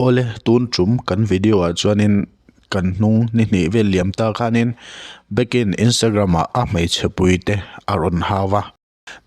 Awle, tun tum kan video ah chuanin kan hnung ni hnih vel liam ta khanin Beck-in Instagram ah a hmeichhe pui te a rawn hau a.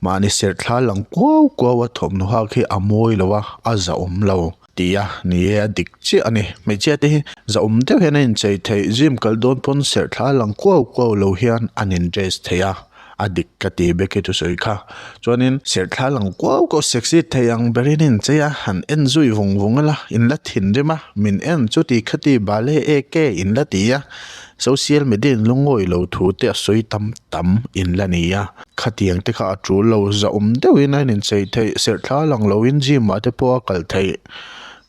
Mahni serh thla lang kuau kuau a thawmhnaw hak hi a mawi lo a, a zahawm lo ti a ni e, a dik chiah a ni. Hmeichhia te hi zahawm deuh hian a inchei theih, gym kal dawn pawn serh thla lang kuau kuau lo hian an in dress thei a. A dik ka ti Becky thusawi kha. Chuanin serhthla lang kuau kuau sexy thei ang berin in chei a, han en zui vung vung ila, in la thinrim a, min en chuti khati bale e ke in la ti a, social media in lungawi lo thu te a sawi tam tam in la ni a. Khatiang te kha a tul lo, zahawm deuhin a inchei theih, serhthla lang loin gym ah te pawh a kal theih.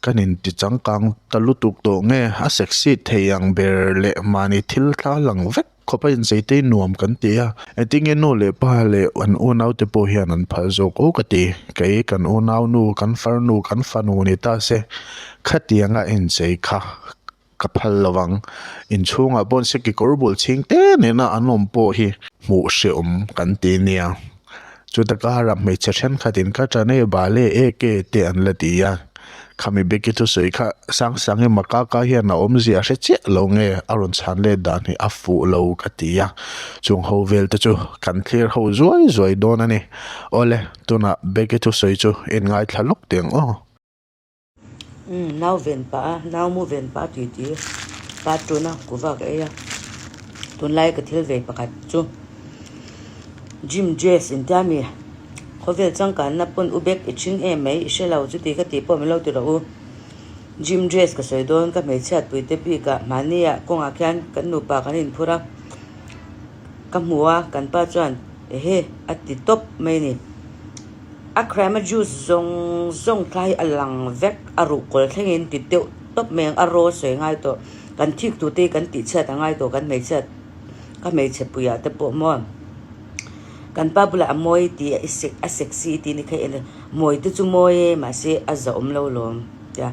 Kan inti changkang ta lutuk tawh nge, a sexy thei ang ber leh mahni thil thla lang vek. Khawpa incheite nuam kan ti a, engtinge nu leh pa leh an unaute pawh hian an phal zawk aw ka ti. Kei kan unaunu, kan farnu, kan fanu ni ta se, khatianga inchei kha ka phal lo vang. Inchhungah pawh se kekawr bul chhing te nena an awm pawh hi hmuh hrehawm kan ti nia. Chuta karah hmeichhe thenkhatin ka ṭan e, bale e ke te an la ti a. Khami Becky thusawi kha Sangsangi Makaka hian a awmzia a hre chiah lo nge a rawn chhan let dan hi a fuh lo ka ti a. Chung ho vel te chu kan thlir ho zuai zuai dawn a ni. Awle, tunah Becky thusawi chu inngaithla lawk teh ang aw. Umm nau ven pah a nau mu ven pah a tih tih pa tuna kuva ka ei a tunlai ka thil vei pakhat chu gym dress in tia mi khawvel changkanna pawn u bek i thing em mai i hre lo chuti ka tih pawh min lo ti rawh u gym dress ka sawi dawn ka hmeichhiat pui te bik ah mahni ah kawngah khian kan nupa kan inphur a ka hmu a kan pa chuan ehe a ti tawp mai a ni. A crema juice zawng zawng kha hi a lang vek a ruhkawl thlengin ti deuh tawp mai ang a raw sawi ngai tawh kan thik tur te hi kan tih chhiat a ngai tawh kan hmeichhiat ka hmeichhe puiah te pawh maw kan pa bulah a mawi tih a sek a sexy tih ni kha en a mawi te chu mawi e mahse a zahawm lo lawm tia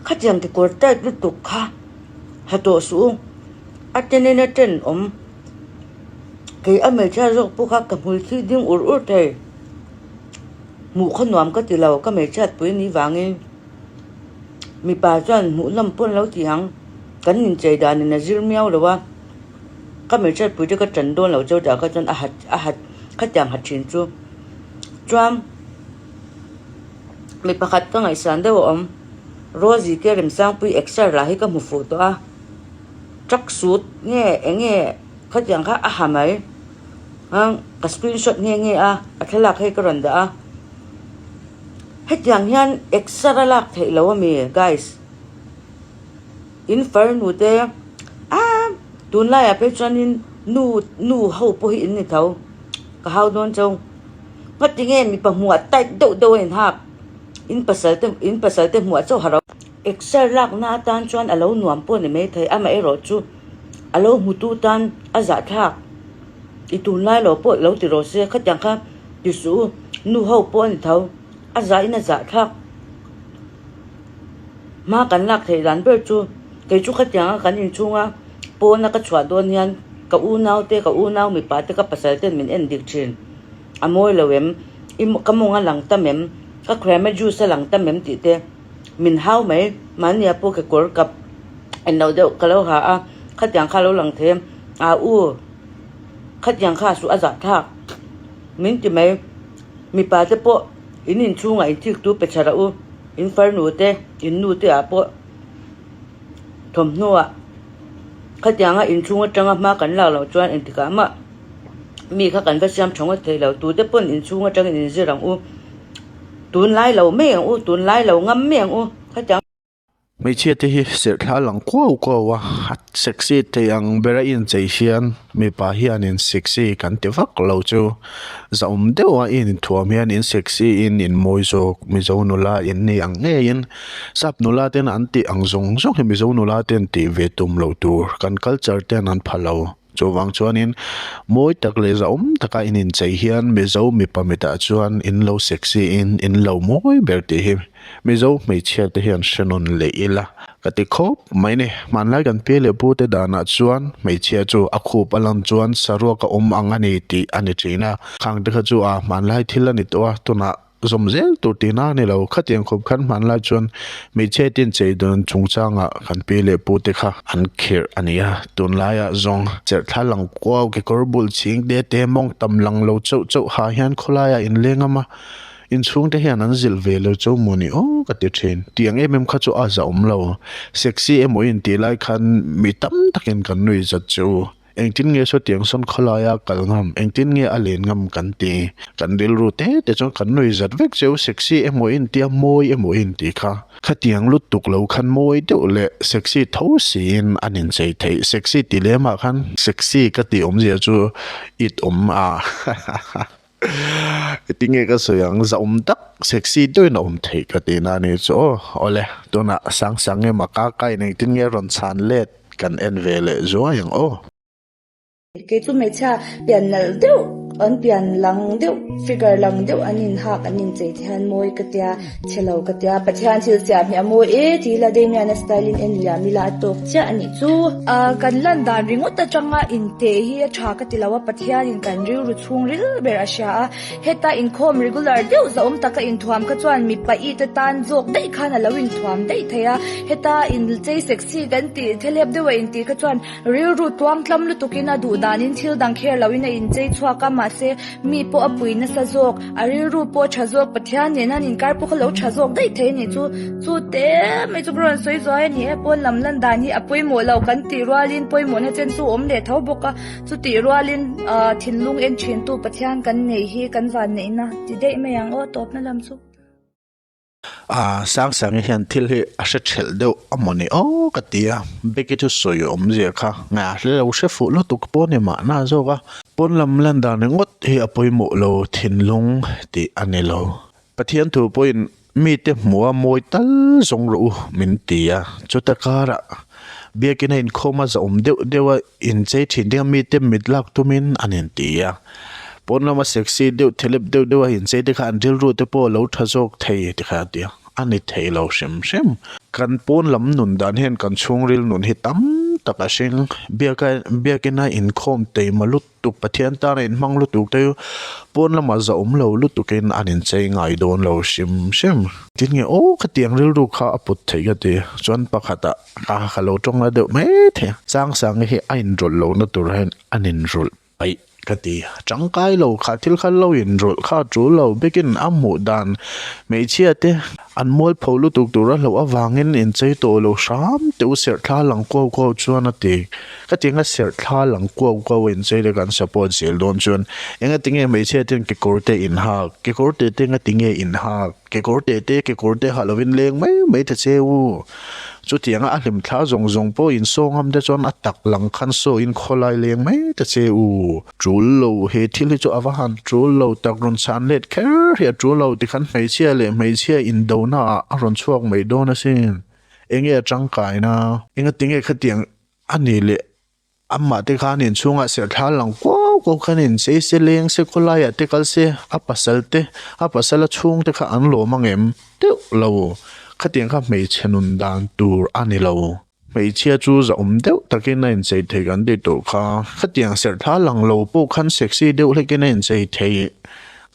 khatiang kekawr tight lutuk kha ha tawh suh u a ten in a ten awm. Kei a hmeichhia zawk pawh kha ka hmul thli ding ur ur thei. Hmuh khaw nuam ka ti lo, ka hmeichhiat pui ni vangin mipa chuan hmuh nawm pawh an lo ti ang. Kan inchei danin a zir miau lo a, ka hmeichhiat pui te ka tan dawn lo cheu tah kha chuan a hat a hat khatiang hat thin chu. Chuan mi pakhat ka ngaihsan deuh a awm, Rosie te Remsangpui exer lah hi ka hmu fuh tawh a. Truck suit nge eng nge khatiang kha a ha mai a ka screenshot nghe nghe a a thlalak hei ka rawn dah a hetiang hian exer a lak theih loh ami guys in farnu te ah tunlaiah phei chuanin nu nu ho pawh hi in ni tho ka hau dawn chauh ngatinge mipa hmuh ah tight deuh deuh a inhak in pasal te in pasal te hmuh ah chauh ha ro. Exer lakna atan chuan a lo nuam pawh ni maithei, amaherawh chu a lo hmutu tan a zahthlak. I tunlai lo pawh lo ti rawh se, khatiang kha ti suh u, nu ho pawh a ni tho, a zahin a zahthlak. Hma kan lak theih dan ber chu kei chu khatianga kan inchhunga pawna ka chhuah dawn hian ka unau te, ka unau mipa te, ka pasal ten min en dik thin. A mawi lo em? I ka mawng a lang tam em? Ka crema juice a lang tam em tih te. Min hau mai, mahnia pawh kekawr kap en lo deuh ka lo ha a, khatiang kha a lo lang thei a, aa u khatiang kha suh a zah thlak min ti mai, mipa te pawh in inchhungah in thik tu pe chhar a u, in farnu te in nu te ah pawh thawmhnaw ah khatianga inchhung atanga hma kan lak loh chuan engtikah mah mi kha kan va siam tha ngawt thei lo, tute pawn inchhung atangin inzir ang u. Tunlai lo mai ang u, tunlai lo ngam mai ang u, khatiang. Hmeichhia te hi serhthla lang kuau kuau a, a sexy thei ang ber a inchei hian mipa hianin sexy kan ti vak lo chu zahawm deuh a inthuam hian in sexy in in mawi zawk Mizo nula in ni ang ngeiin sap nula ten an tih ang zawng zawng hi Mizo nula ten tih ve tum loh tur kan culture ten an pha lo. Chuvang chuanin mawi tak leh zahawm taka in inchei hian Mizo mipa mitah chuan in lo sexy in in lo mawi ber tih hi Mizo hmeichhia te hian hre nawn leh ila ka ti khawp mai ni. Hmanlai kan pi leh pu te danah chuan hmeichhia chu a khup a lan chuan saruak a awm ang a ni tih a ni thin a. Khang te kha chu a hmanlai thil a ni tawh a, tunah. Zawm zel tur tihna a ni lo. Khatiang khawp khan hmanlai chuan hmeichhe tin chei dawn chungchangah kan pi leh pu te kha an khirh a ni a. Tunlaiah zawng cherh thla lang kuau kekawr bul chhing te te mawng tam lang lo chauh chauh ha hian khawlaiah in leng am a. Inchhung te hian an zilh ve lo chauh maw ni aw ka ti thin. Tiang em em kha chu a zahawm lo. Sexy emaw intih lai khan mi tam takin kan nuih zat che u. Engtin nge sawtiang sawn khawlaia kal ngam, engtin nge a len ngam kan ti. Kan rilru te te chuan kan nuih zat vek cheu, sexy emaw in tia mawi emaw in ti kha. Khatiang lutuk lo khan mawi deuh leh sexy tho siin an inchei theih. Sexy ti lemah khan sexy ka tih awmzia chu it awm a. Tinge ka sawi ang zahawm tak sexy deuhin a awm theih ka tih na a ni chu aw. Awle tunah Sangsang emaw Kaka in engtin nge rawn chhan let kan en ve leh zuai ang aw. Kei chu hmeichhia pian nalh deuh an pian lang deuh figure lang deuh an in hak an in chei te hian mawi ka tia chhe lo ka tia Pathian thil siam hi a mawi e ti ila Damian a style in en liam ila a tawk chiah a nih chu. Kan lan dan ringawt atanga inteh hi a tha ka ti lo a Pathian in kan rilru Chhungril ber a hria a, heta inkhawm regular deuh zahawm taka inthuam kha chuan mipa i te tan zawk daih khan a lo inthuam daih thei a, heta inchei sexy kan tih thelep deuha intih kha chuan rilru tuangtlam lutukin a duh danin thil dang kher loin a inchei chhuak a, mahse mi pawh a pui nasa zawk, a rilru pawh a tha zawk, Pathian nena an inkar pawh kha lo tha zawk daih thei a nih chu, chu te mai chu ka rawn sawi zuai a ni e, pawn lam lan dan hi a pawimawh lo kan tih rualin pawimawhna chen chu a awm leh tho bawk a. Chutih rualin thinlung en thintu Pathian kan neih hi kan vanneihna ti daih mai ang aw tawpna lam chu. Sangsangi hian thil hi a hre thelh deuh a maw ni aw ka ti a, Becky chu sawi awmzia kha a hre lo hre fuh lutuk pawh a ni mahna zawk a, pawn lam lan dan ringawt hi a pawimawh lo thinlung tih a ni lo. Pathian thu pawhin mite hmuha mawi tal zawng rawh u min ti a, chuta karah biakina inkhawm a zahawm deuh deuh a inchei thin ding a mite mit lak tumin an inti a, pawn lama sexy deuh thelep deuh deuh a inchei te kha an rilru te pawh a lo tha zawk thei ti kha a ti a, a ni thei lo hrim hrim. Kan pawn lam nun dan hian kan chhungril nun hi tam tak a hring, biaka biakina inkhawm teima lut tuk Pathian tana inhmang lutuk te chu pawn lamah zahawm lo lutukin an inchei ngai dawn lo hrim hrim. Tin nge aw khatiang rilru kha a put theih ka ti chuan pakhatah ka ka lo tawng la deuh mai thei a Sangsangi hi a inrawlh lohna tur hian an inrawlh paih ka ti tangkai lo kha thil kha lo inrawlh kha a tul lo bikin a hmuh dan hmeichhia te an mualpho lutuk tur a hlauh avangin inchei tawh lo hram teh u serh thla lang kuau kuau chuan a ti. Ka ti anga serh thla lang kuau kuau a inchei leh kan support zel dawn chuan enga tinge hmeichhia ten kekawr te in hak, kekawr te te enga tinge in hak, kekawr te te kekawr te ha lovin leng mai mai ta che u. Chutianga a hlim thla zawng zawng pawh in saw ngam te chuan a tak lang khan saw in khawlai leng mai ta che u. Tul lo he thil hi chu a va han tul lo tak rawn chhan let kher hi a tul lo tikhan hmeichhia leh hmeichhia indona ah a rawn chhuak mai dawn asin. Enge a tangkaina? Enga tinge khatiang A ni leh amah te khan inchhungah serh thla lang kuau kuau khan inchei se leng se khawlaiah te kal se a pasal te a pasal a chhung te kha an lawm ang em deuh lo khatiang kha hmeichhe nun dan tur a ni lo hmeichhia chu zahawm deuh takin a inchei thei kan tih tawh kha khatiang serh thla lang lo pawh khan sexy deuh hlekin a inchei thei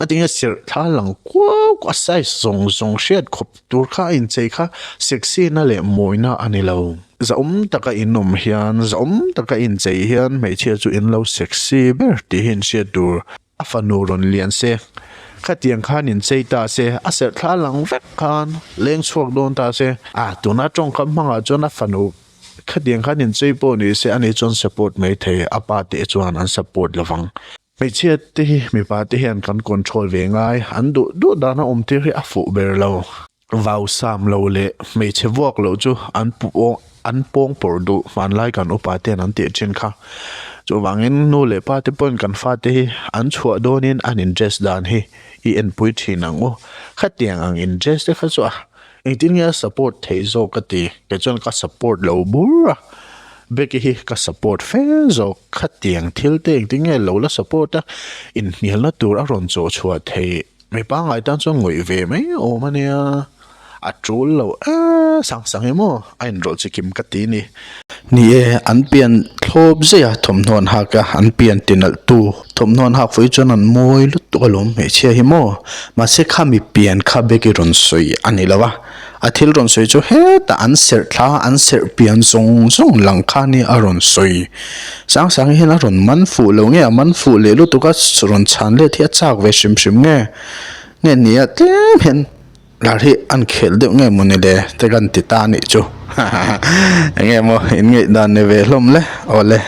a tinge serh thla lang kuau kuau a size zawng zawng hriat khawp Tur kha a inchei kha sexy na leh mawina a ni lo. Zahawm taka in awm hian, zahawm taka inchei hian hmeichhia chu in lo sexy ber tih hi inhriat tur. A fanu rawn lian se, khatiang khan inchei ta se, a serh thla lang vek khan leng chhuak dawn ta se. A, tuna tawngkam hmangah chuan a fanu khatiang khan inchei pawh ni se, ani chuan support mai thei, a pa te chuan an support lovang. Hmeichhia te hi mipa te hian kan control ve ngai, an duh duh dana awm tir hi a fuh ber lo. Vau sam lo leh hmeichhe vuak loh chu an an pawng pawrh duh hmanlai kan upa ten an tih thin kha. Chuvangin nu leh pa te pawhin kan fate hi an chhuah dawnin an in dress dan hi i enpui thin ang u. Khatiang ang in dress te kha chu a Engtin nge a support theih zawk ka ti, kei chuan ka support lo bur a, Becky hi ka support fe zawk, khatiang thil te engtin nge lo la support a, inhnialna tur a rawn chawh chhuah theih, mi pangngai tan chuan ngawih ve mai awm a nia, a tul lo e sang sang emaw a inrawlh chikim ka ti ni. Ni e, an pian thlawp zeih a thawmhnaw an hak a, an pian ti nalh tu thawmhnaw an hak fuih chuan an mawi lutuk alawm hmeichhia hi maw. Mahse khami pian kha Becky rawn sawi a ni lo a, a thil rawn sawi chu hetah an serh thla a, an serh pian zawng zawng lang kha nia a rawn sawi. Sang sang hian a rawn man fuh lo nge a man fuh leh lutuk a rawn chhan let hi a chak ve hrim hrim nge nge nia tlem hian Lar hi an khelh deuh nge mawni le te kan ti ta anih chu enge maw in ngaih dan ni ve hlawm le awle.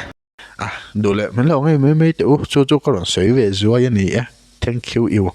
A duh leh min lo ngei mai mai teh u chu chu ka rawn sawi ve zuai a ni e thank you you.